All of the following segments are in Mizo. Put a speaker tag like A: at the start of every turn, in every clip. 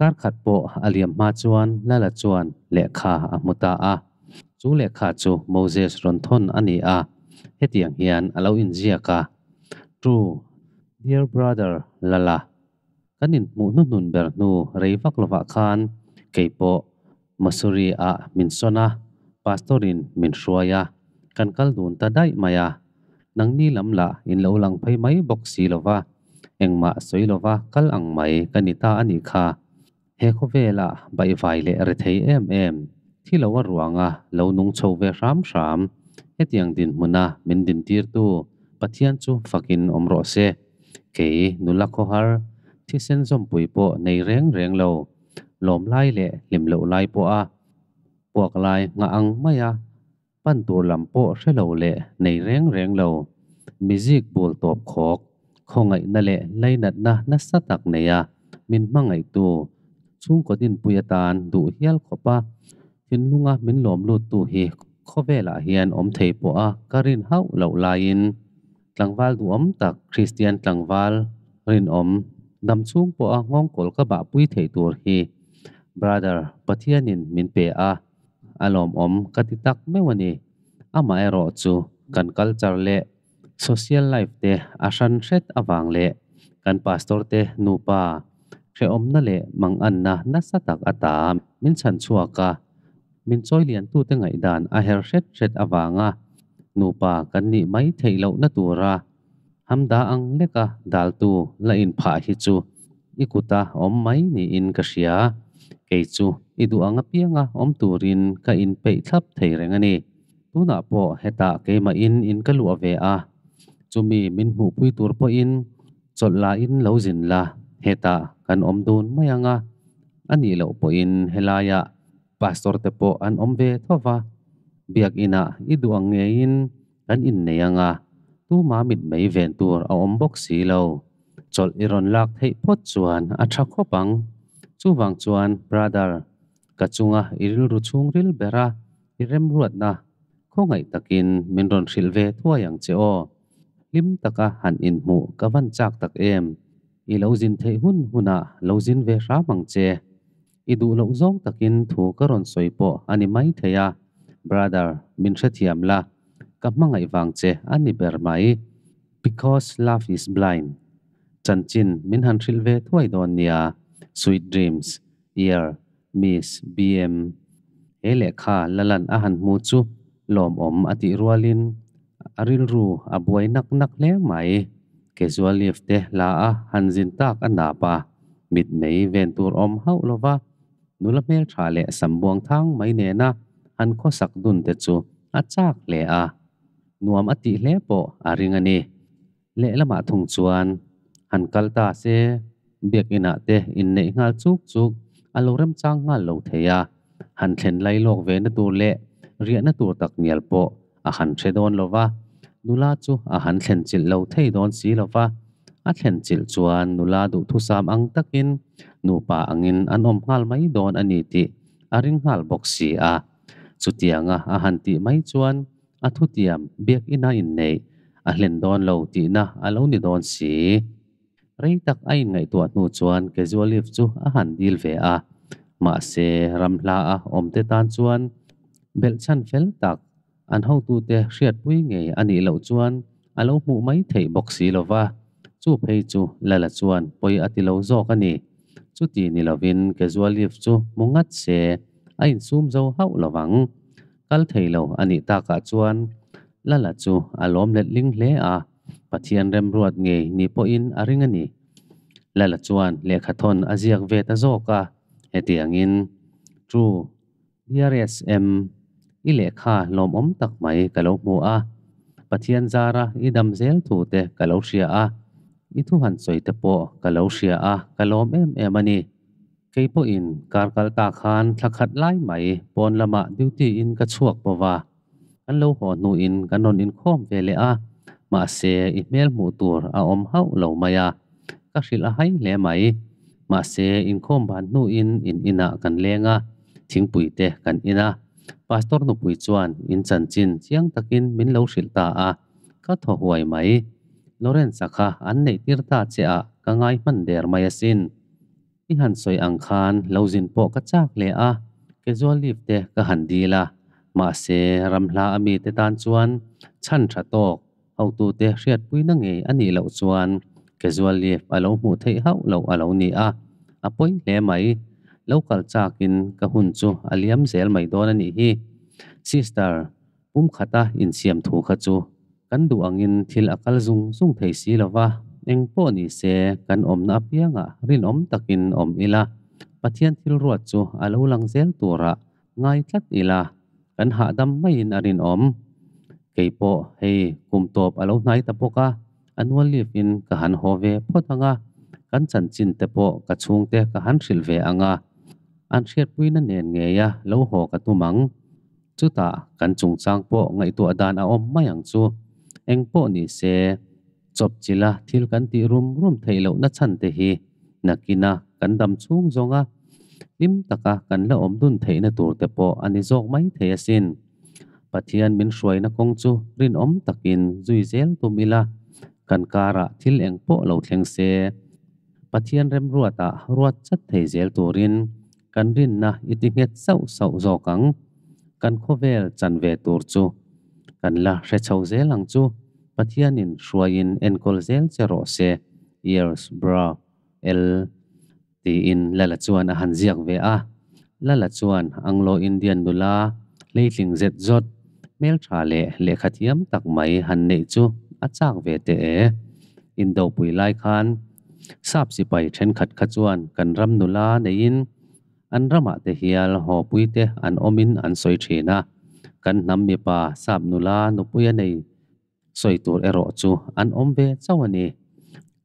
A: Kar khat pawh a liam hma chuan Lala chuan lehkha a hmu ta a. Chu lehkha chu Moses rawn thawn a ni a, hetiang hian a lo inziak a, True, dear brother Lala, kan inhmuh hnuhnun ber hnu rei vak lovah khan kei pawh Mussoorie ah min sawn a, Pastor in min hruai a, kan kal dun ta daih mai a. Nangni lam lah in lo lang phei mai bawk si lova, engmah sawi lova kal ang mai ka ni ta a nih kha. He khawvela baihvai leh rethei em em, thi lo a ruanga lo nung chho ve hram hram, hetiang dinhmuna min dintirtu Pathian chu fakin awm rawh se. Kei nula khawhar, thisen zawmpui pawh nei reng reng lo, lawm lai leh hlim loh lai pawha puak lai nghah ang maia Pan tur lam pawh hre lo leh nei reng reng lo, mizik bul tawp khawk, khawngaihna leh lainatna nasa tak neia min hmangaihtu, chhungkaw dinpui atan duh hial khawpa thinlunga min lawm luttu hi khawvelah hian awm thei pawha ka rin hauh loh laiin tlangval duhawm tak Kristian tlangval rinawm dam chhung pawha nghawngkawl ka bahpui theih tur hi Brother Pathianin min pe a. A lawmawm ka ti tak meuh a ni. Amaherawh chu kan culture leh social life te a hran hret avang leh kan pastor te nupa hrehawmna leh manganna nasa tak ata min chhan chhuak a, min chawi liantute ngaihdan a her hret hret avanga nupa kan nih mai theih lohna tura hamda ang leka daltu la inphah hi chu i kuta awm mai niin ka hria. Kei chu i duh ang apianga awm turin ka inpeih thlap thei reng a ni. Tunah pawh hetah keimahin in ka luah ve a, chumi min hmuhpui tur pawhin chawlh lahin lo zin la, hetah kan awm dun mai ang a, a nih loh pawhin helaiah pastor te pawh an awm ve tho va, biakinah i duh ang ngeiin kan innei ang a, tuma mitmei ven tur a awm bawk si lo. Chawlh i rawn lak theih phawt chuan a tha khawp ang. Chuvang chuan brother, ka chunga i rilru chhungril bera i remruatna khawngaih takin min rawn hrilh ve thuai ang che aw. Hlim taka han inhmuh ka van chak tak em. I lo zin theih hun hunah lo zin ve hram ang che. I duh loh zawng takin thu ka rawn sawi pawh a ni mai thei a, brother, min hrethiam la, ka hmangaih vang che a ni ber mai. Because love is blind. Chanchin min han hrilh ve thuai dawn nia, Sweet dreams, Ear, Miss, BM. He lehkha la lan a han hmu chu lawmawm a tih rualin a rilru a buai nak nak hle mai. Casual leave te hla a han zin tak a nap a, mitmei ven tur awm hauh lova nula hmeltha leh sambuang thang mai nena han khawsak dun te chu a chak hle a, nuam a tih hle pawh a ring a ni. Lehlamah thung chuan han kal ta se, biakinah te inneih nghal chuk chuk a lo remchang nghal lo thei a, han thlen lai lawk ve na tur leh riahna tur tak ngial pawh a han hre dawn lo va, nula chu a han thlen chilh lo thei dawn si lo va, a thlen chilh chuan nula duhthusam ang takin nupa angin an awm nghal mai dawn a ni tih a ring nghal bawk si a. Chutianga a han tih mai chuan a thutiam biakina inneih a hlen dawn lo tihna a lo ni dawn si. Rei tak a inngaihtuah hnu chuan casual leave chu a han dil ve a, mahse ramhla a awmte tan chuan belhchhan fel tak an hotute hriatpui ngei a nih loh chuan a lo hmuh mai theih bawk si lo va, chu phei chu Lala chuan pawi a ti lo zawk a ni. Chuti ni lovin casual leave chu hmu ngat se a insum zo hauh lo vang. Kal thei lo a nih takah chuan Lala chu a lawm letling hle a. Pathian remruat ngei ni pawhin a ring a ni. Lala chuan lehkhathawn a ziak ve ta zawk a, hetiangin, True, DRSM, i lehkha lawmawm tak mai ka lo hmu a, Pathian zara i dam zel thu te ka lo hria a, i thu han sawi te pawh ka lo hria a, ka lawm em em a ni. Kei pawhin kar kal ta khan thla khat lai mai pawn lamah duty in ka chhuak pawh a, Kan lo haw hnuin kan rawn inkhawm ve leh a, mahse i hmel hmuh tur a awm hauh lo mai a, ka hrilh a hai hle mai. Mahse inkhawm ban hnuin in inah kan leng a, thingpui te kan in a. Pastor nupui chuan in chanchin chiang takin min lo hrilh ta a, ka thaw huai mai. Lawrence-a kha an neih tir ta che ah ka ngai hman der mai asin. I han sawi ang khan lo zin pawh ka chak hle a, casual leave te ka han dil a, mahse ramhla a mite tan chuan chhan tha tawk hotute hriatpuina ngei a nih loh chuan casual leave a lo hmuh theih hauh loh a lo ni a, a pawi hle mai. Lo kal chakin ka hun chu a liam zel mai dawn a nih hi. Sister, pum khata insiam thu kha chu kan duh angin thil a kal zung zung thei si lo va, eng pawh ni se kan awmna apiangah rinawm takin awm ila, Pathian thil ruat chu a lo lang zel turah ngai tlat ila, kan hahdam maiin a rinawm. Kei pawh hei kum tawp a lo hnai ta bawk a, annual leave in ka han haw ve phawt ang a, kan chanchin te pawh ka chhungte ka han hrilh ve ang a, an hriatpuina nen ngeia lo haw ka tum ang. Chutah kan chungchang pawh ngaihtuah dan a awm mai ang chu. Eng pawh ni se, chawp chila thil kan tih rum rum theih lohna chhan te hi nakina kan dam chhung zawnga hlim taka kan la awm dun theihna tur te pawh a ni zawk mai thei asin. Pathian min hruaina kawng chu rinawm takin zui zel tum ila, kan karah thil eng pawh lo thleng se, Pathian remruatah ruat chat thei zel turin kan rinna i ti nghet sauh sauh zawk ang. Kan khawvel chan ve tur chu kan la hre chho zel ang chu. Pathianin hruaiin enkawl zel che rawh se, Years bra L tiin Lala chuan a han ziak ve a. Lala chuan Anglo-Indian nula hleitling zet zawt, hmeltha leh lehkha thiam tak mai han neih chu a chak ve teh e. Indopui lai khan sap sipai thenkhat kha chuan kan ram nula neiin an ramah te hial hawpui te an awmin an sawi thin a. Kan hnam mipa sap nula nupui a nei sawi tur erawh chu an awm ve chauh a ni.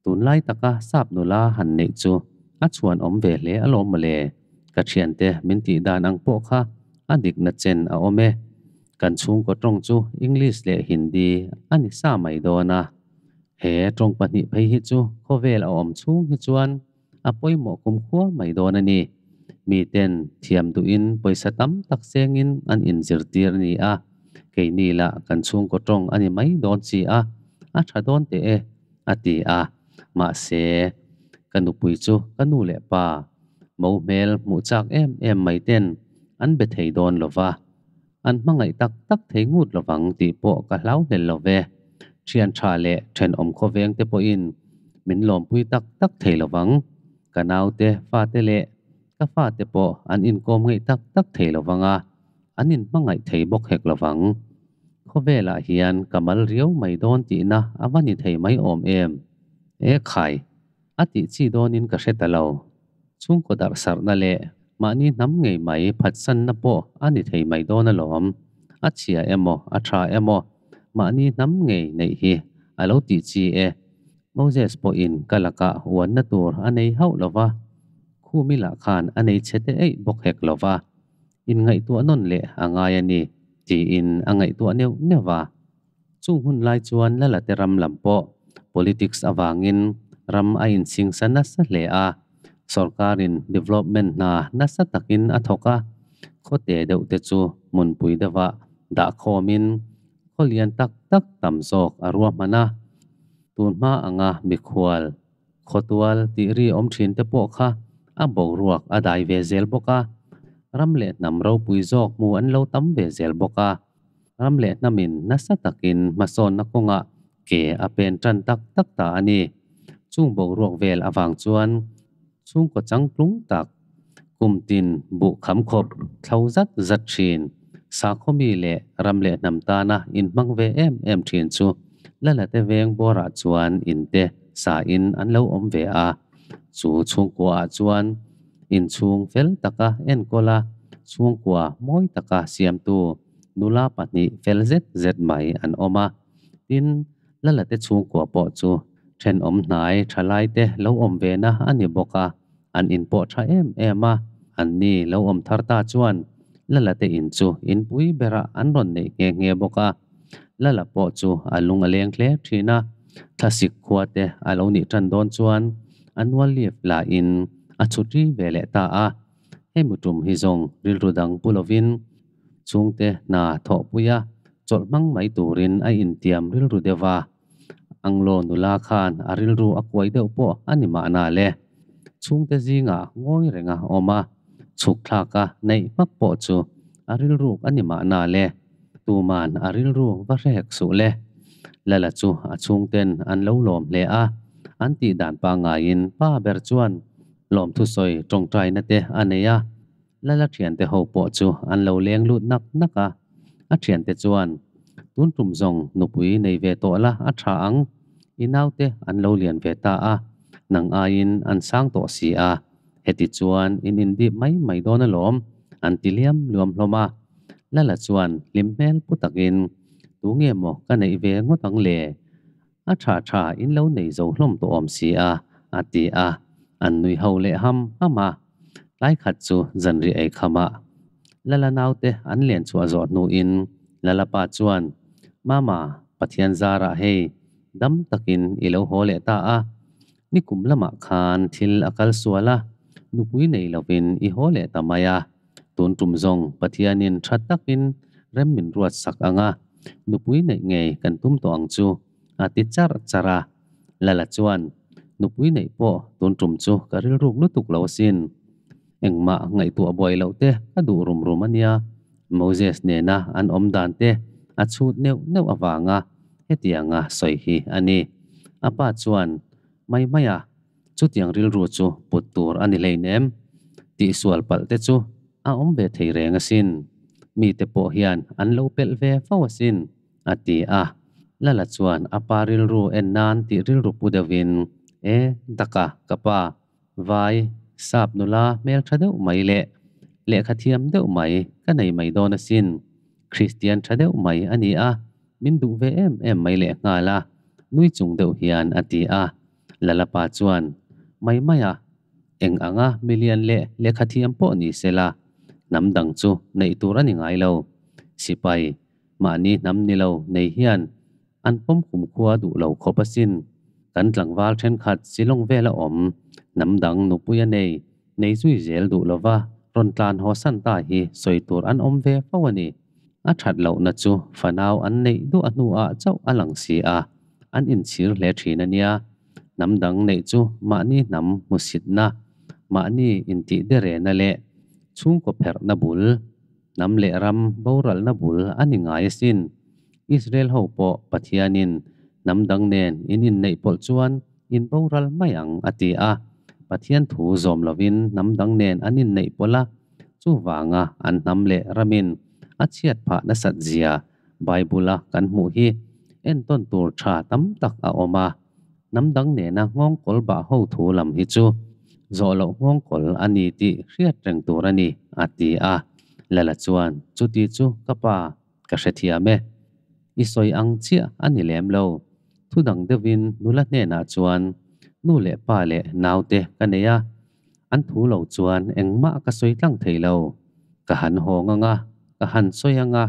A: Tunlai taka sap nula han neih chu a chhuan awm ve hle alawm mawle. Ka thiante min tih dan ang pawh kha a dikna chen a awm e. Kan chhungkaw tawng chu English leh Hindi a ni sa mai dawn a. He tawng pahnih phei hi chu khawvel a awm chhung hi chuan a pawimawh kumkhua mai dawn a ni. Miten thiam duhin pawisa tam tak sengin an inzirtir a ni a, keini lah kan chhungkaw tawng a ni mai dawn si a, a tha dawn teh e, a ti a. Mahse, ka nupui chu ka nu leh pa mo hmel hmuh chak em em mai ten an be thei dawn lo va, an hmangaih tak tak thei ngut lovang tih pawh ka hlau hlel lo ve. Thian tha leh thenawm khawveng te pawhin min lawmpui tak tak thei lovang. Ka naute fate leh ka fate pawh an inkawm ngaih tak tak thei lovang a, an inhmangaih thei bawk hek lovang. Khawvelah hian ka mal riau mai dawn tihna a va ni thei mai awm em? E khai! A tih chi dawnin ka hre ta lo. Chhungkaw darhsarhna leh mahni hnam ngei mai phatsanna pawh a ni thei mai dawn alawm. A chhia emaw a tha emaw mahni hnam ngei neih hi a lo tih chi e. Moses pawhin ka lakah uanna tur a nei hauh lo va, khumi lah khan a nei chhe te eih bawk hek lo va, inngaihtuah nawn leh a ngai a ni tiin a ngaihtuah neuh neuh va. Chung hun lai chuan Lalate ram lam pawh politics avangin ram a insingsa nasa hle a, sorkarin development hna nasa takin a thawk a, khawte deuh te chu hmunpui deuhah dah khawmin khaw lian tak tak tam zawk a ruahman a. Tun hma anga mikhual, khawtual tih ri awm thin te pawh kha a boruak a dai ve zel bawk a, ram leh hnam ropui zawk hmu an lo tam ve zel bawk a. Ram leh hnamin nasa takin hmasawnna kawngah ke a pen tan tak tak ta a ni. Chung boruak vel avang chuan chhungkaw changtlung tak, kum tin buh kham khawp thlo zat zat thin, sakhawmi leh ram leh hnam tana inhmang ve em em thin chu Lalate veng bawrah chuan inte sain an lo awm ve a. Chu chhungkuaah chuan inchhung fel taka enkawl a, chhungkua mawi taka siamtu nula pahnih fel zet zet mai an awm a. Tin, Lalate chhungkua pawh chu thenawm hnai thalaite lo awm vena a ni bawk a, an inpawh tha em em a. Anni lo awm thar ta chuan Lalate in chu inpui berah an rawn neih nghe nghe bawk a. Lala pawh chu a lung a leng hle thin a, thlasik khua te a lo nih tan dawn chuan annual leave la in a chhutri ve leh ta a. Hemi tum hi zawng rilru dang pu lovin chhungte hna thawhpuia chawlh hmang mai turin a intiam rilru deuh va. Anglo nula khan a rilru a kuai deuh pawh a ni mahna le. Chhungte zingah ngawi renga awm a, chhuk thlaka neih hmak pawh chu a rilruk a ni mahna le. Tuman a rilru va hre hek suh le. Lala chu a chhungten an lo lawm hle a, an tih dan pangaiin pa ber chuan lawmthusawi tawngtaina te a nei a. Lala thiante ho pawh chu an lo leng lut nak nak a. A thiante chuan, Tun tum zawng nupui nei ve tawh la a tha ang, i naute an lo lian ve ta a, nang aiin an sang tawh si a, heti chuan in indip mai mai dawn alawm, an ti liam luam hlawm a. Lala chuan hlim hmel pu takin, Tu nge maw ka neih ve ngawt ang le? A tha tha in lo nei zo hlawm tawh awm si a, a ti a, an nui ho leh ham ham a. Tlai khat chu zanriah ei khamah Lala naute an len chhuah zawh hnuin Lala pa chuan, Mama, Pathian zarah hei dam takin i lo haw leh ta a, nikum lamah khan thil a kal sual a, nupui nei lovin i haw leh ta mai a, tun tum zawng Pathianin tha takin rem min ruat sak ang a, nupui neih ngei kan tum tawh ang chu, a ti charh charh a. Lala chuan, Nupui neih pawh tun tum chu ka rilruk lutuk lo asin. Engmah ngaihtuah buai loh te ka duh rum rum a nia. Moses nena an awm dan te a chhut neuh neuh avanga hetianga sawi hi a ni. A pa chuan, Mai mai a, chutiang rilru chu put tur a ni hleinem. Tihsual palh te chu a awm ve thei reng asin. Mite pawh hian an lo pelh ve fo asin. A ti a. Lala chuan a pa rilru en nan tih rilru pu deuhin, E, daka, ka pa, vai, sap nula hmel tha deuh mai leh lehkha thiam deuh mai ka nei mai dawn asin. Kristian tha deuh mai a ni a, min duh ve em em mai lehnghal a, nui chung deuh hian a ti a. Lala pa chuan, Mai mai a, eng anga milian leh lehkha thiam pawh ni sela, hnam dang chu neih tur a ni ngai lo. Sipai, Mahni hnam ni lo nei hian an pawm kumkhua duh lo khawp asin. Kan tlangval thenkhat Shillong vela awm hnam dang nupui a nei, nei zui zel duh lova rawn tlan haw san ta hi sawi tur an awm ve fo a ni. A that lohna chu fanau an neih duh a hnuah chauh a lang si a, an inchhir hle thin a nia. Hnam dang neih chu mahni hnam hmusitna, mahni intih derena leh chhungkaw pherhna bul, Hnam leh ram boralna bul a ni ngai asin. Israel ho pawh Pathianin hnam dang nen in inneih pawlh chuan in boral mai ang a ti a. Pathian thu zawm lovin hnam dang nen an inneih pawlh a, chuvanga an hnam leh ramin a chhiat phah nasat zia Bible-a kan hmuh hi entawn tur tha tam tak a awm a. Hnam dang nena nghawngkawl bah ho thu lam hi chu zawh loh nghawngkawl a ni tih hriat reng tur a ni, a ti a. Lala chuan, Chuti chu ka pa, ka hrethiam e. I sawi ang chiah a ni lem lo. Thu dang deuhin nula hnenah chuan, Nu leh pa leh naute ka nei a, an thu lo chuan engmah ka sawi tlang thei lo. Ka han hawng ang a, ka han sawi ang a,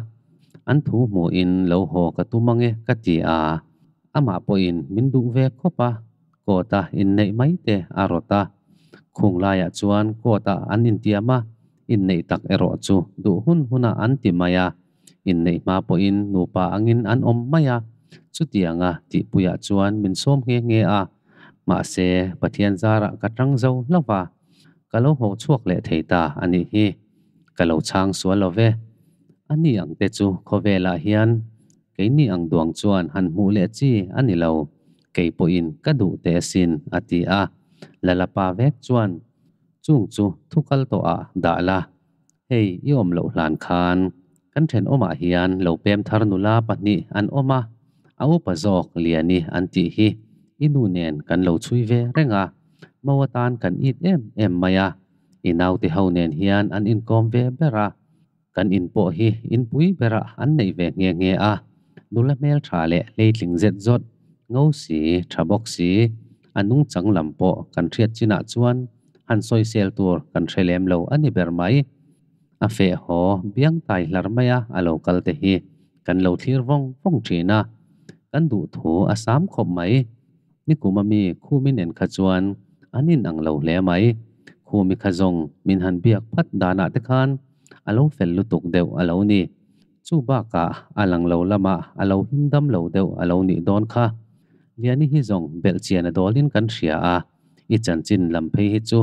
A: an thu hmuhin lo haw ka tum ang e ka ti a. Amah pawhin min duh ve khawp a, court-a inneih mai te a rawt a. Khung laiah chuan court-ah an intiam a, inneih tak erawh chu duh hun hunah an ti mai a. Inneih hma pawhin nupa angin an awm mai a, chutianga tihpuiah chuan min sawm nghe nghe a. Mahse, Pathian zarah ka tang zo hlauh a, ka lo haw chhuak leh thei ta a nih hi. Ka lo chhang sual lo ve. A ni ang te chu khawvelah hian Keini ang duang chuan han hmuh leh chi a ni lo, kei pawhin ka duh teh asin, a ti a. Lalapa vek chuan, Chung chu thu kal tawhah dah la, hei i awm loh hlan khan kan thenawmah hian lo pem thar nula pahnih an awm a, a upa zawk Liani an tih hi i nu nen kan lo chhui ve reng a, mo atan kan it em em mai a, i naute ho nen hian an inkawm ve ber a. Kan in pawh hi inpui berah an neih ve nghe nghe a, nula hmel tha leh hleitling zet zawt, ngo si, tha bawk si, a nungchang lam pawh kan hriat chinah chuan han sawisel tur kan hre lem lo a ni ber mai. A feh haw biang tai hlar maia a lo kal te hi kan lo thlir vawng vawng thin a, kan duhthu a sam khawp mai. Nikum ami Khumi nen kha chuan an in ang lo hle mai. Khumi kha zawng min han biak phat danah te khan a lo fel lutuk deuh a lo ni. Chu bakah a lang lo lamah a lo him dam lo deuh a lo nih dawn kha. Liani hi zawng belhchian a dawlin kan hria a, I chanchin lam phei hi chu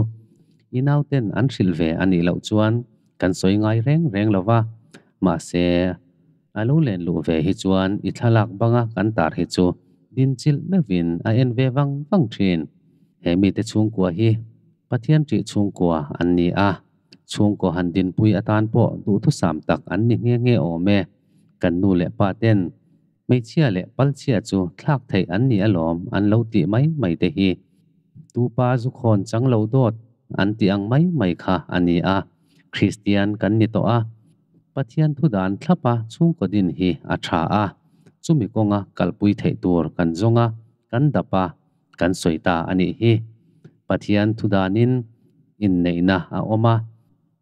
A: i nauten an hrilh ve a nih loh chuan kan sawi ngai reng reng lo va, mahse a lo len luh ve hi chuan i thlalak banga kan tar hi chu din chilh meuhin a en ve vang vang thin. He mite chhungkua hi Pathian ṭih chhungkua an ni a, chhungkaw han dinpui atan pawh duhthusam tak an ni nghe nghe awm e. Kan nu leh pa ten hmeichhia leh palchhia chu thlak theih an ni alawm an lo tih mai mai te hi tupa zu khawn chang lo dawt an tih ang mai mai kha a ni a, Kristian kan ni tawh a, Pathian thudan thlapa chhungkaw din hi a tha a, chumi kawnga kalpui theih tur kan zawng a, kan dap a, kan sawi ta a nih hi. Pathian thudanin inneihna a awm a,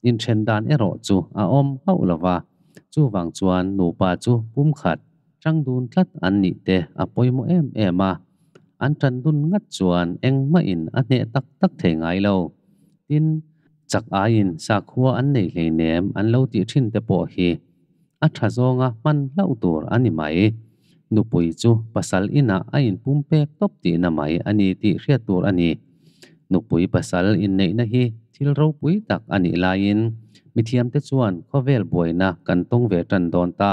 A: inthen dan erawh chu a awm hauh lo va, chuvang chuan nupa chu pumkhat tang dun tlat an nih te a pawimawh em em a, an tan dun ngat chuan engmah in a hneh tak tak thei ngai lo. Tin, chak aiin sakhua an nei hleinem an lo tih thin te pawh hi a tha zawnga hman hlauh tur a ni mai. Nupui chu pasal inah a inpumpek tawp tihna mai a ni tih hriat tur a ni. Nupui pasal inneihna hi thil ropui tak a nih laiin mithiamte chuan khawvel buaina kan tawng ve tan dawn ta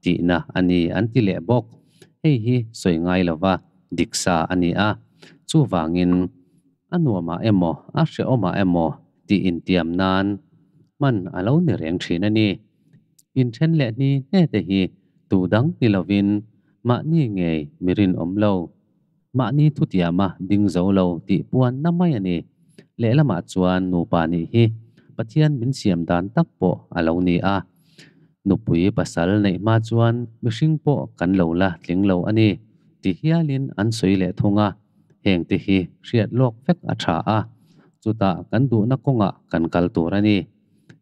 A: tihna a ni an ti leh bawk. Hei hi sawi ngai lova diksa a ni a, chuvangin a nuamah emaw a hrehawmah emaw tih intiam nan hman a lo ni reng thin a ni. Inthen leh hni hne te hi tu dang ni lovin mahni ngei mi rinawm lo, mahni thutiama ding zo lo tih puan na mai a ni. Lehlamah chuan nupa nih hi Pathian min siam dan tak pawh a lo ni a. Nupui pasal neih hma chuan mihring pawh kan lo la tling lo a ni ti hialin an sawi leh thung a, heng te hi hriat lawk vek a tha a, chutah kan duhna kawngah kan kal tur a ni.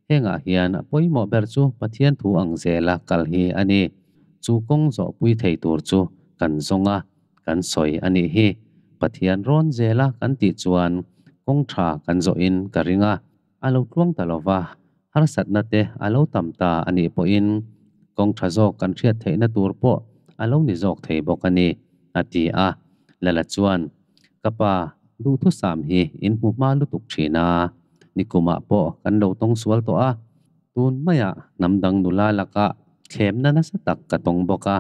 A: Hengah hian a pawimawh ber chu Pathian thu ang zela kal hi a ni. Chu kawng zawhpui thei tur chu kan zawng a, kan sawi a nih hi. Pathian rawn zela kan tih chuan kawng tha kan zawhin ka ring a, a lo tluang ta lova, harsatna te a lo tam ta a nih pawhin kawng tha zawk kan hriat theihna tur pawh a lo ni zawk thei bawk a ni, a ti a. Lala chuan, Ka pa, duhthusam hi in hmu hma lutuk thin a, nikumah pawh kan lo tawng sual tawh a, tun maiah hnam dang nula lakah thlemna nasa tak ka tawng bawk a,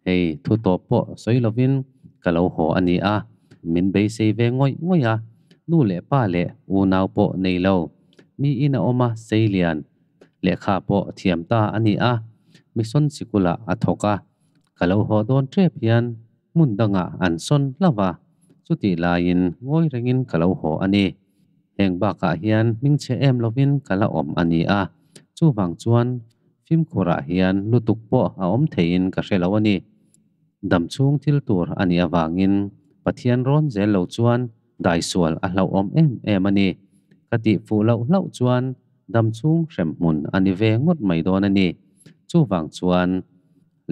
A: hei thu tawp pawh sawi lovin ka lo haw a ni a, min beisei ve ngawih ngawih a, nu leh pa leh unau pawh nei lo, mi in a awm a seilian lehkha pawh thiam ta a ni a, mission sikulah a thawk a, ka lo haw dawn tep hian hmun dangah an sawn hlauh a, chutih laiin ngawi rengin ka lo haw a ni. Heng bakah hian hmingchhe em lovin ka la awm a ni a, chuvang chuan fimkhurah hian lutuk pawh a awm theiin ka hre lo a ni. Dam chhung thil tur a nih avangin Pathian rawn zel lo chuan daisual a hlauhawm em em a ni. Ka tih fuh loh hlauh chuan dam chhung hremhmun a ni ve ngawt mai dawn a ni. Chuvang chuan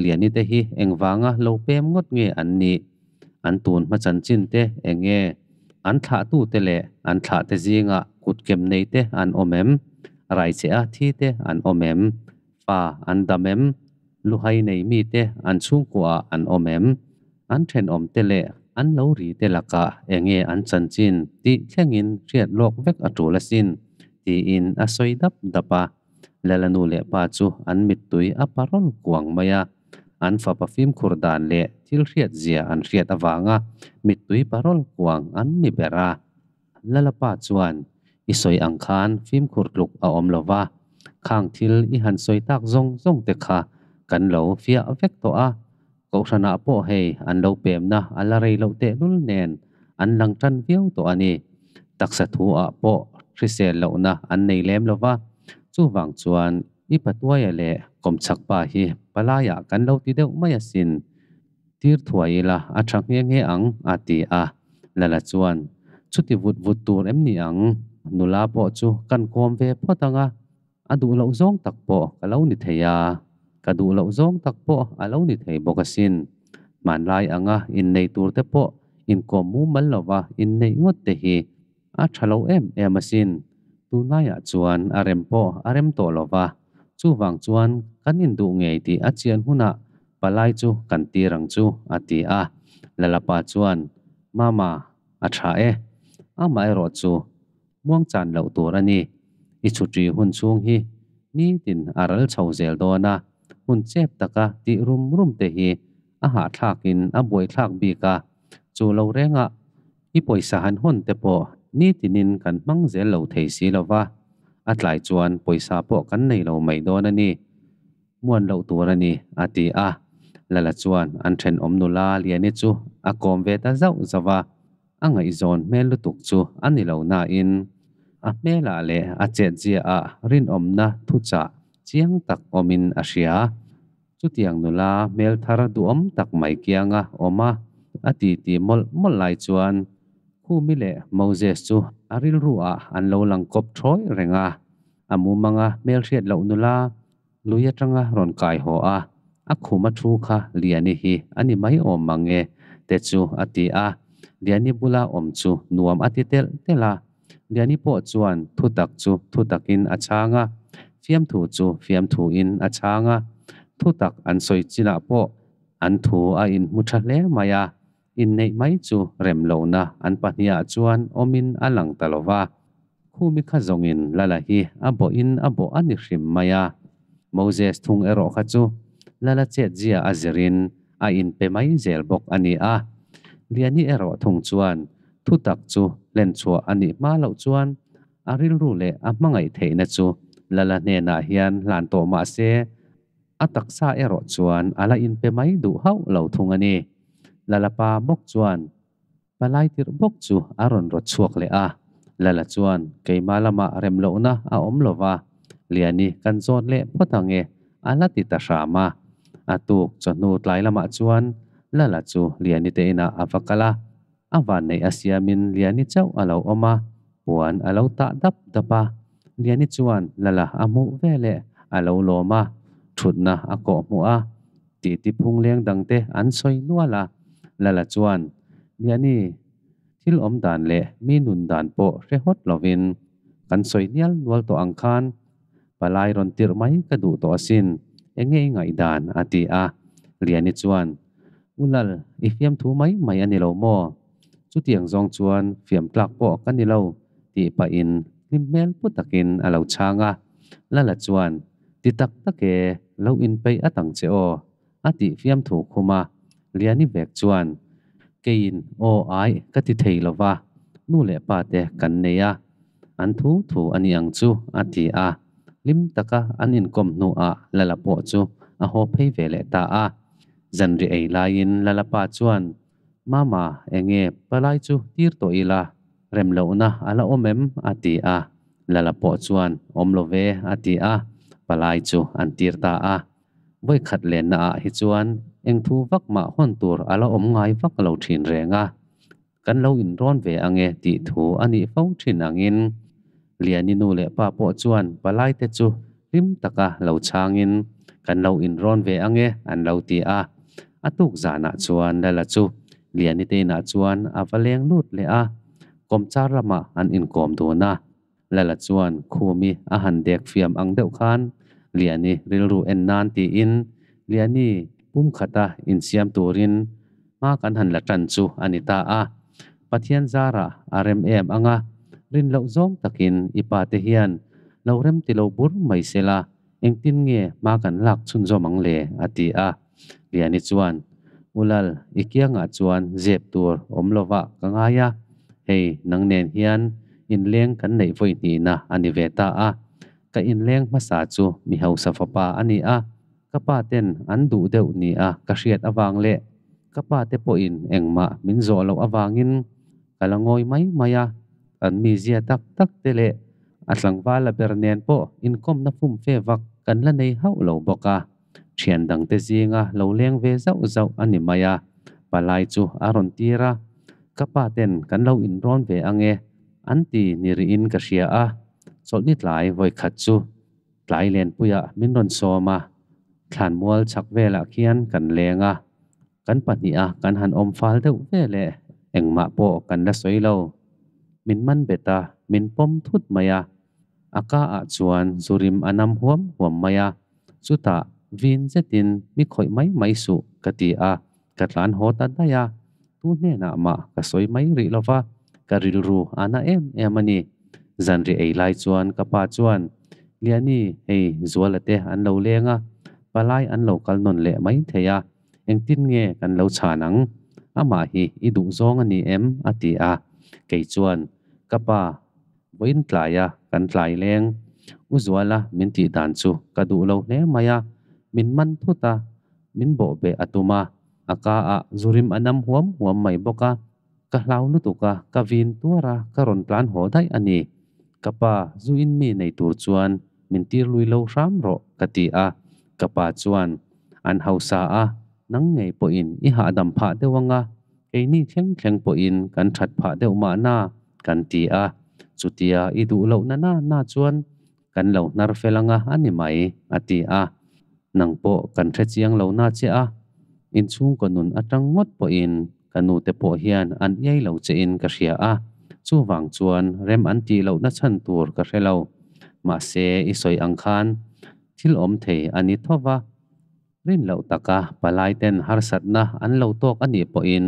A: Liani te hi engvanga lo pem ngawt nge an nih? An tun hma chanchin te eng nge? An thlahtu te leh an thlah te zingah kutkem nei te an awm em? Raicheh a thi te an awm em? Fa an dam em? Luhai nei mi te an chhungkuaah an awm em? An thenawm te leh an lo ri te lakah eng nge an chanchin tih thlengin hriat lawk vek a tul asin, tiin a sawi dap dap a. Lala nu leh pa chu an mittui a parawl kuang mai a, an fapa fimkhur dan leh thil hriat zia an hriat avanga mittui parawl kuang an ni ber a. Lala pa chuan, I sawi ang khan fimkhur tluk a awm lo va, khang thil i han sawi tak zawng zawng te kha kan lo fiah vek tawh a, Kohhranah pawh hei an lo pemna a la rei loh tehlul nen an lang tan viau tawh a ni. Taksa thu ah pawh hrisel lohna an nei lem lo va, chuvang chuan i patuaia leh kawmchhak pa hi palaiah kan lo ti deuh mai asin. Tir thuai ila a tha nghe nghe ang a ti a. Lala chuan, Chuti vut vut tur em ni ang? Nula pawh chu kan kawm ve phawt ang a. A duh loh zawng tak pawh ka lo ni thei a, ka duh loh zawng tak pawh a lo ni thei bawk asin. Hmanlai anga innei tur te pawh inkawm mumal lova inneih ngawt te hi a tha lo em em asin. Tunlaiah chuan a rem pawh a rem tawh lova, chuvang chuan kan induh ngei tih a chian hunah palai chu kan tir ang chu, a ti a. Lalapa chuan, Mama, a tha e. Amaherawhchu, muangchan loh tur a ni. I chhutri hun chhung hi nitin a ral chho zel dawn a, hun chep taka tih rum rum te hi a hahthlakin a buaithlak bik a, chu lo rengah i pawisa han hawn te pawh nitinin kan hmang zel lo thei si lo va, a tlai chuan pawisa pawh kan nei lo mai dawn a ni. Muan loh tur a ni, a ti a. Lala chuan an thenawm nula Liani chu a kawm ve ta zauh zauh a, a ngaihzawn hmel lutuk chu a ni lo nain a hmelah leh a chetziaah rinawmna thuchah chiang tak awmin a hria. Chutiang nula hmel thar duhawm tak mai kianga awm a, a titi mawlh mawlh lai chuan Khumi leh Moses chu a rilru ah an lo lang kawp thawi reng a, a mumanga hmelhriat loh nula lui atanga rawn kai haw a, a khum a thu kha Liani hi a ni mai awm mang e te chu a ti a, Liani bula awm chu nuam a ti telh telh a, Liani pawh chuan thutak chu thutakin a chhang a, fiamthu chu fiamthu in a chhang a, thutak an sawi chinah pawh an thu a inhmu tha hle mai a, inneih mai chu rem lohna an pahniah chuan awmin a lang ta lo va. Khumi kha zawngin Lala hi a bawhin a bawh a ni hrim mai a. Moses thung erawh kha chu Lala chetzia a zirin a inpe mai zel bawk a ni a. Liani erawh thung chuan thutak chu hlenchhuah a nih hma loh chuan a rilru leh a hmangaih theihna chu Lala hnenah hian hlan tawh mah se, A taksa erawh chuan a la inpe mai duh hauh lo thung a ni. Lalapa bawk chuan palai tirh bawk chu a rawn rawt chhuak leh a. Lala chuan keimah lamah rem lohna a awm lo va, Liani kan zawt leh phawt ang e, a la ti ta hram a. A tuk chawhnu tlai lamah chuan Lala chu Liani te inah a va kal a. A vanneih a siamin Liani chauh a lo awm a, puan a lo tah dap dap a. Liani chuan Lala a hmuh ve leh a lo lawm a, thutna a kawh hmuh a, titi phung leng dangte an sawi nual a. Lala chuan, Liani, thil awm dan leh mi nun dan pawh hre hawt lovin kan sawi nial nual tawh ang khan palai rawn tirh mai ka duh tawh asin, enge i ngaihdan? a ti a. Liani chuan, U Lal, i fiamthu mai mai a ni lo maw? Chutiang zawng chuan fiam tlak pawh ka ni lo, tih pahin hlim hmel pu takin a lo chhang a. Lala chuan, Ti tak tak e, lo inpeih at ang che aw, a tih fiamthu khum a. Liani vek chuan, Keiin aw ai ka ti thei lo va, nu leh pa te kan nei a, an thu thu a ni ang chu, a ti a. Hlim taka an inkawm hnuah Lala pawh chu a haw phei ve leh ta a. Zanri ei laiin Lalapa chuan, Mama, enge palai chu tir tawh ila, rem lohna a la awm em? a ti a. Lala pawh chuan, Awm lo ve, a ti a. Palai chu an tir ta a. Vawikhat lenna ah hi chuan eng thu vak mah hawn tur a la awm ngai vak lo thin reng a. Kan lo inrawn ve ange tih thu a nih fo thin angin Liani nu leh pa pawh chuan palaite chu hlim taka lo chhangin kan lo inrawn ve ange an lo ti a. A tuk zanah chuan Lala chu Liani te inah chuan a va leng lut leh a, kawmchar lamah an inkawm dun a. Lala chuan Khumi a han dek fiam ang deuh khan Liani rilru en nan tiin Liani pum khata insiam turin hma kan han la tan chu a ni ta a. Pathian zarah a rem em ang a, rin loh zawng takin i pa te hian lo rem ti lo bur mai se la, engtin nge hma kan lak chhunzawm ang le? a ti a. Liani chuan, U Lal, i kiangah chuan zep tur awm lovah ka ngai a, hei nang nen hian inleng kan neih vawi hnihna a ni ve ta a. Ka inleng hmasa chu mi hausa fapa a ni a, ka pa ten an duh deuh ni a ka hriat avang leh ka pa te pawhin engmah min zawh loh avangin ka la ngawi mai mai a, an mizia tak tak te leh a tlangval a ber nen pawh inkawmna fumfe vak kan la nei hauh lo bawk a. Thian dangte zinga lo leng ve zauh zauh a ni mai a, palai chu a rawn tir a, ka pa ten kan lo inrawn ve ange an ti ni rihin ka hria a, chawlhni tlai vawikhat chu tlai lenpuiah min rawn sawm a, thlanmual chhak velah khian kan leng a, kan pahniha kan han awm fal deuh ve leh engmah pawh kan la sawi lo. Min man bet a, min pawm thut mai a, a ka ah chuan zurim a nam huam huam mai a, Chutah vin zetin mi khawih mai mai suh ka ti a, ka tlan haw ta daih a, tu hnenah mah ka sawi mai rih lo va, Ka rilru a na em em a ni. Zanriah ei lai chuan ka pa chuan, Liani, hei Zuala te an lo leng a, palai an lo kal nawn leh mai thei a, engtin nge kan lo chhan ang? Amah hi i duh zawng a ni em? a ti a. Kei chuan, Ka pa, vawiin tlaia kan tlai leng. U Zuala min tih dan chu ka duh lo hle mai a, min man thut a, min bawh beh a tum a, a ka ah zu rim a nam huam huam mai bawk a, ka hlau lutuk a, ka vin tuar a, ka rawn tlan haw daih a ni. Ka pa, zu in mi nei tur chuan min tir lui lo hram rawh, ka ti a. Ka pa chuan, An hausa a, nang ngei pawhin i hahdam phah deuh anga, keini thleng thleng pawhin kan that phah deuh mahna, kan ti a. Chutia i duh loh na na na chuan kan lo hnar fel anga a ni mai, a ti a. Nang pawh kan hre chiang lo na che a, inchhungkaw nun atang ngawt pawhin ka nute pawh hian an iai lo che in ka hria a, chuvang chuan rem an tih lohna chhan tur ka hre lo. Mahse i sawi ang khan thil awm thei a ni tho va, rin loh taka palai ten harsatna an lo tawk a nih pawhin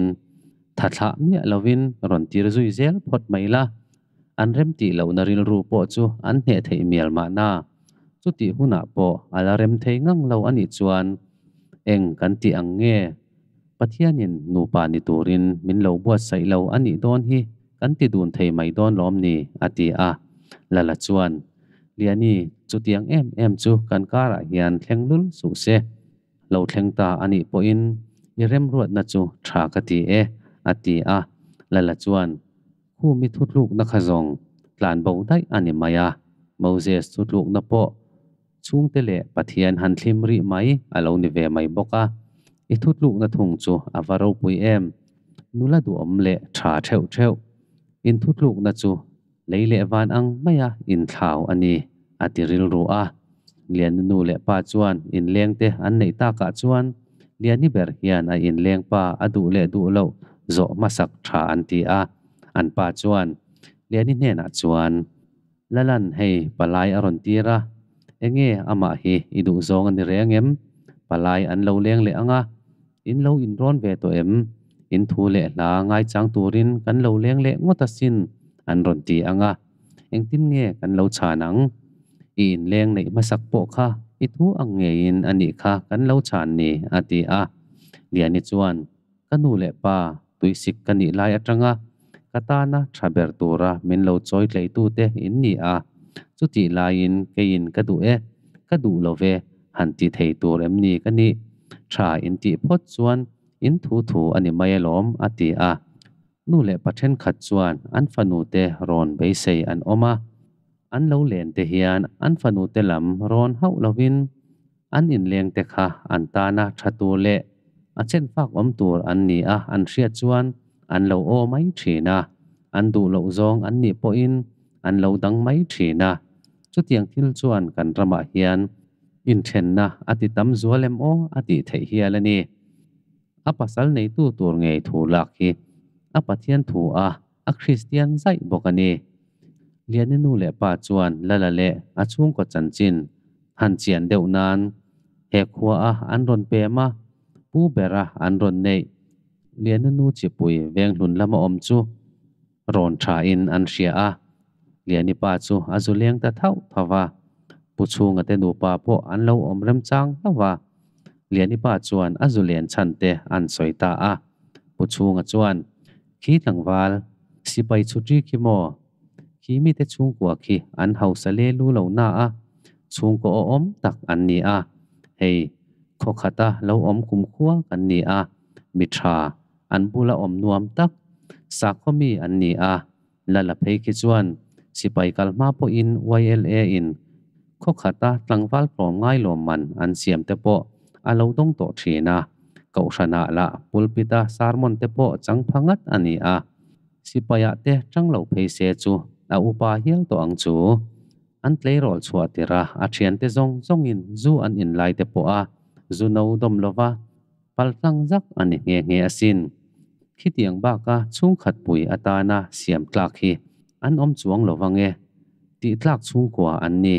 A: tha thlah miah lovin rawn tir zui zel phawt mai la, an rem tih lohna rilru pawh chu an hneh theih mial mahna. Chutih hunah pawh a la rem thei ngang lo a nih chuan eng kan tih ang nge? Pathianin nupa ni turin min lo buatsaih lo a nih dawn hi kan ti dun thei mai dawn lawm ni? a ti a. Lala chuan, Liani, chutiang em em chu kan karah hian thleng lul suh se. Lo thleng ta a nih pawhin i remruatna chu tha ka ti e, a ti a. Lala chuan, Khumi thutlukna kha zawng tlan bo daih a ni mai a, Moses thutlukna pawh chhungte leh Pathian han thlim rih mai a lo ni ve mai bawk a. I thutlukna thung chu a va ropui em! Nula duhawm leh tha theuh theuh. In thutlukna chu lei leh van ang maia inthlau a ni, a ti rilru a. Liani nu leh pa chuan inlengte an neih takah chuan Liani ber hian a inleng pa a duh leh duh loh zawh hmasak tha an ti a. An pa chuan Liani hnenah chuan, Lalan hei palai a rawn tir a, enge amah hi i duh zawng a ni reng em? Palai an lo leng leh ang a, in lo inrawn ve tawh em? In thu leh hla ngaichang turin kan lo leng leh ngawt asin an rawn ti ang a, engtin nge kan lo chhan ang? I inleng neih hmasak pawh kha i thu ang ngeiin a nih kha kan lo chhan ni, a ti a. Liani chuan, Ka nu leh pa, tuisik ka nih lai atanga ka tana tha ber tura min lo chawi tleitute in ni a, chutih laiin keiin ka duh e, ka duh lo ve han ti thei tur em ni ka nih? Tha in tih phawt chuan in thu thu a ni mai alawm, a ti a. Nu leh pa thenkhat chuan an fanute rawn beisei an awm a, an lo len te hian an fanute lam rawn hauh lovin an inleng te kha an tana tha tur leh a chenfak awm tur an ni a an hriat chuan an lo aw mai thin a, an duh loh zawng an nih pawhin an lo dang mai thin a. Chutiang thil chuan kan ramah hian inthenna a ti tam zual em aw a tih theih hial a ni. A pasal neitu tur ngei thu lak hi a Pathian thu a, a Kristian zaih bawk a ni. Liani nu leh pa chuan Lala leh a chhungkaw chanchin han chian deuh nan he khua a an rawn pem a, pu bera an rawn neih. Liani nu chipui venghlun lama awm chu rawn tha in an hria a, Liani pa chu a zu leng ta thauh thauh va, Pu Chhunga te nupa pawh an lo awm remchang hlauh va. Liani pa chuan a zu len chhan te an sawi ta a. Pu Chhunga chuan, Khi tlangval, sipai chhutri khi maw? Khi mite chhungkua khi an hausa le lu lo na a, chhungkaw awhawm tak an ni a. Hei, khaw khata lo awm kumkhua kan ni a, mi tha, an bula awm nuam tak, sakhaw mi an ni a. Lala phei khi chuan sipai kal hma pawhin YLA in khaw khata tlangval tlawm ngai lawm man an siam te pawh a lo dawng tawh thin a, Kohhranah lah pulpit-a sermon te pawh chang pha ngat a ni a, sipaiah te chang lo phei se chu a upa hial tawh ang chu. An tleirawl chhuah tirh a, a thiante zawng zawngin zu an inlai te pawh a zu no dawm lova, Paltlang zak a ni nghe nghe asin. Khitiang baka chhungkhat pui atana siam tlak hi an awm chuang lo vang e. Tih tlak chhungkua an ni.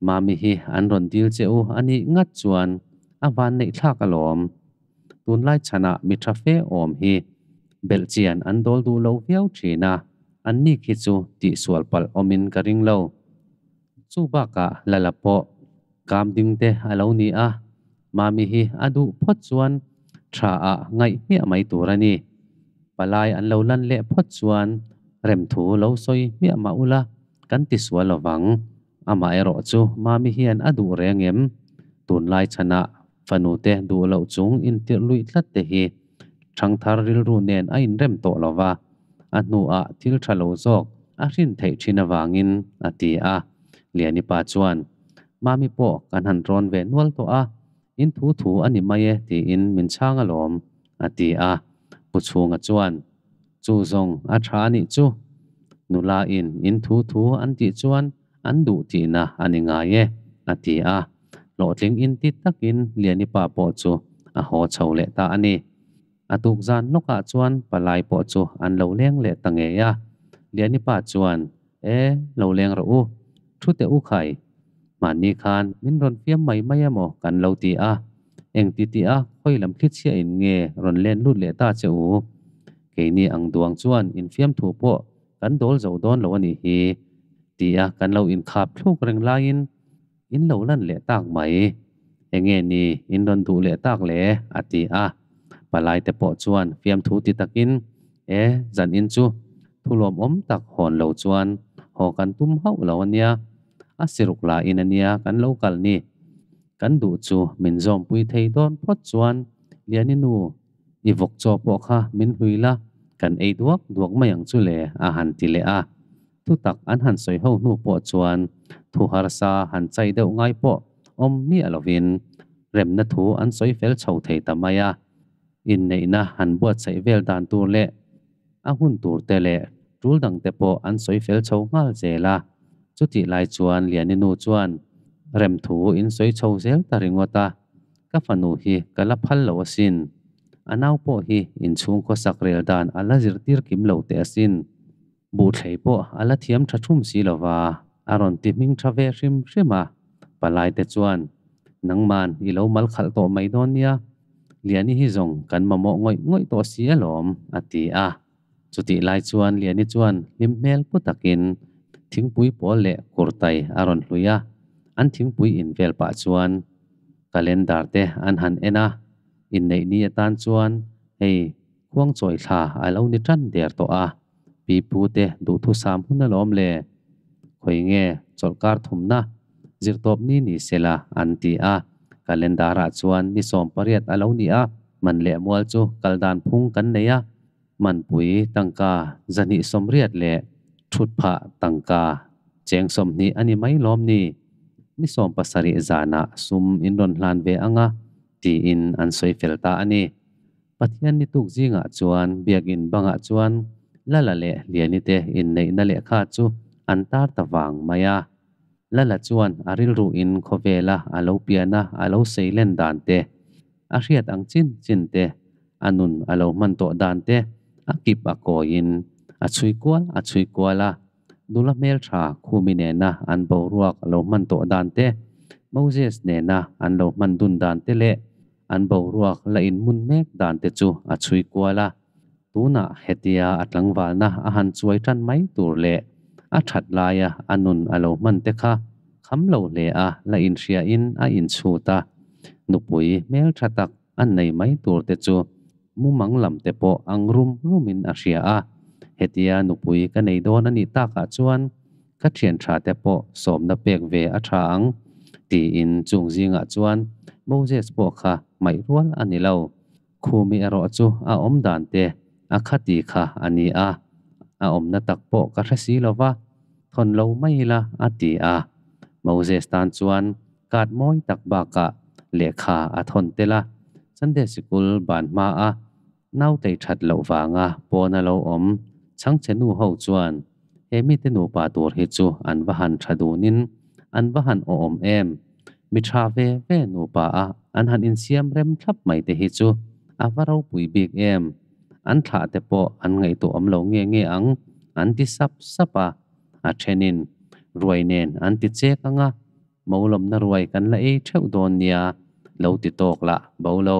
A: Mami hi an rawn dil che u a nih ngat chuan a van neih thlak alawm. Tunlai chhanah mi tha fe awm hi belhchian an dawl duh lo viau thin a. An ni khi chu tihsual palh awmin ka ring lo. Chu bakah Lala pawh kam ding te a lo ni a, Mami hi a duh phawt chuan tha ah ngaih hmiah mai tur a ni. Palai an lo lan leh phawt chuan remthu lo sawi hmiah mah ula kan tisual lovang. Amaherawh chu Mami hian a duh reng em? Tunlai chhanah fanu te duh loh chung intirh luih tlat te hi ṭhangthar rilru nen a inrem tawh lo va, a hnuah thil ṭha lo zawk a hrin theih ṭhin avangin, a ti a. Liani pa chuan, Mami pawh kan han rawn ve nual tawh a, in thu thu a ni mai e tiin min chhang alawm, a ti a. Pu Chhunga chuan, Chu zawng a ṭha a nih chu. Nula in in thu thu an tih chuan an duh tihna a ni ngai e, a ti a. Hlawhtling inti takin Liani pa pawh chu a haw chho leh ta a ni. A tuk zan lawkah chuan palai pawh chu an lo leng leh ta ngei a. Liani pa chuan, E, lo leng rawh u, thu teh u khai. Mahni khan min rawn fiam mai mai emaw kan lo ti a. Engti tih a khawi lam thlichhiah in nge rawn len lut leh ta che u? Keini ang duang chuan infiam thu pawh kan dawl zo dawn lo a nih hi, ti a kan lo inkhap thluk reng laiin in lo lan leh tak mai. Enge ni in rawn duh leh tak le? a ti a. Palai te pawh chuan fiamthu ti takin, E, zan in chu thu lawmawm tak hawn lo chuan haw kan tum hauh lo a nia, a siruk la in a nia kan lo kal ni. Kan duh chu min zawmpui thei dawn phawt chuan Liani nu, i vawk chaw pawh kha min hlui la, kan ei duak duak mai ang chu le, a han ti leh a. Thutak an han sawi ho hnu pawh chuan thu harsa han chai deuh ngai pawh awm miah lovin remna thu an sawi fel chho thei ta mai a. Inneihna han buatsaih vel dan tur leh a hun tur te leh tul dang te pawh an sawi fel chho nghal zel a. Chutih lai chuan Liani nu chuan remthu in sawi chho zel ta ringawt a, Ka fanu hi ka la phal lo asin. A nau pawh hi inchhung khawsak rel dan a la zirtir kim lo teh asin. Buhthlei pawh a la thiam tha thum si lo va, a rawn ti hming tha ve hrim hrim a. Palai te chuan, Nangman i lo mal khalh tawh mai dawn nia, Liani hi zawng kan mamawh ngawih ngawih tawh si alawm, a ti a. Chutih lai chuan Liani chuan hlim hmel pu takin thingpui pawl leh kurtai a rawn hlui a, an thingpui in vel pah chuan calendar te an han en a, inneih ni atan chuan hei khuangchawi thla a lo ni tan der tawh a, pi pu te duhthusam hun alawm le, khawi nge chawlhkar thumna zirtawp ni ni sela an ti a, calendar ah chuan ni 18 a lo ni a, man leh mual chu kal dan phung kan nei a, manpui tangka 280 leh thutphah tangka cheng 20 a ni mai lawm ni? Ni 17 zanah sum in rawn hlan ve ang a, tiin an sawi fel ta a ni. Pathian ni tuk zingah chuan biakin bangah chuan Lala leh Liani te inneihna lehkha chu an tar ta vang mai a. Lala chuan a rilruin khawvela a lo pian a, a lo seilen dan te, a hriat ang chin chin te, a nun a lo hman tawh dan te a kip a kawiin a chhui kual a chhui kual a. Nula hmeltha Khumi nena an boruak lo hman tawh dan te, Moses nena an lo hman dun dan te leh an boruak la inmun mek dan te chu a chhui kual a. Tunah hetia a tlangvalna a han chuai tan mai tur leh a that laia a nun a lo hman te kha kham lo hle a la inhriain a inchhut a. Nupui hmeltha tak an nei mai tur te chu mumang lam te pawh ang rum rumin a hria a. Hetia nupui ka nei dawn a nih takah chuan ka thian tha te pawh sawmna pek ve a tha ang tiin chung zingah chuan Moses pawh kha hmaih rual a ni lo. Khumi erawh chu a awm dan te a khati kha a ni a, a awmna tak pawh ka hre si lo va, thawn lo mai ila a ti a. Moses tan chuan card mawi tak bakah lehkha a thawn tel a, Sunday sikul ban hma a nautei that loh vanga pawn a lo awm chhangchhe nu ho chuan he mite nupa tur hi chu an va han tha dunin an va han awhawm em? Mi tha ve ve nupa a an han insiam rem thlap mai te hi chu a va ropui bik em? An thlah te pawh an ngaihtuah awm lo nge nge ang an ti sap sap a, a thenin ruai nen an ti chek ang a, mo lawmna ruai kan la ei theuh dawn nia lo ti tawk lah bo lo.